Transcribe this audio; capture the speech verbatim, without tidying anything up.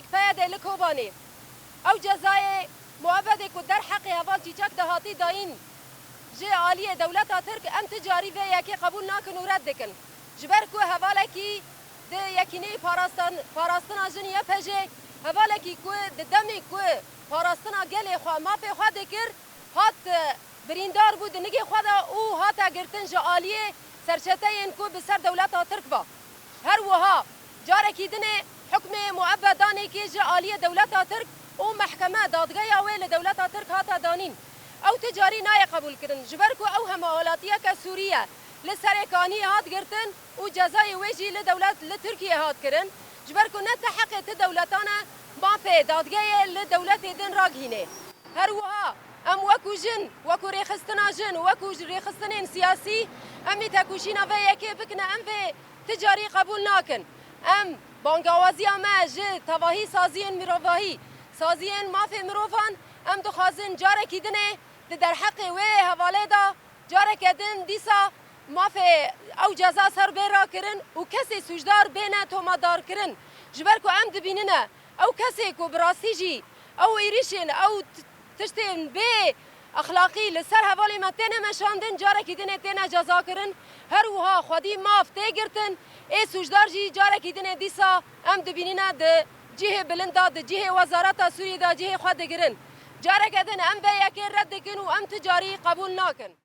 P Y D li Kobanê. Ew cezayê muebedê ku derheqê heval Çîçek de hatî dayîn ji aliyê dewleta Tirk, em ti carî vê yekê qebûl nakin û red dikin. Ji ber ku hevalekî di yekîneyê parastan-, parastina jin Y P J, hevalekî ku di demê ku parastina gelê xwe, mafê xwe dikir, hat, e, birîndar bû di nigê xwe de û hate girtin ji aliyê serçeteyên ku bi ser dewleta Tirk ve. Her wiha carekî dinê hukmê muebedanekê ji aliyê dewleta Tirk û mehkeme, dadgeya wê li dewleta Tirk hate danîn. Ew ti carî nayê qebûlkirin, ji ber ku ew hemwelatiyeke Sûrî ye, li serê kaniyê hat girtin û cezayê wê jî li dewlet, li Tirkiyê hat kirin, ji ber ku ne ti heqê ti dewletan e mafê dadgehê li dewletê din ragihînê. Her wiha em wekû jin, wekû rêxistina jin, wekû ji rêxistinên siyasî, em ê tekoşîna vê yekê bikine, em vê ti carî qebûl nakin. Em bangawaziya me ji tevahî saziyên mirovahî, saziyên mafê mirovan, em dixwazin carekî dinê di derheqê wê hevalê de careke din dîsa mafê ew ceza ser bê rakirin û kesê sûcdar bêne tomadarkirin. Ji ber ku em dibînine ew kesê ku bi rastî jî ew êrîşên, ew t-, tiştên bê exlaqî li ser hevalê me têne meşandin, carekî dinê têne cezakirin. Her wiha xwedî maf tê girtin, ê sûcdar jî carekî dinê dîsa em dibînine di cihê bilind de, di cihê wezareta Sûriyê de cihê xwe digirin. Careke din em vê yekê red dikin û em ti carî qebûl nakin.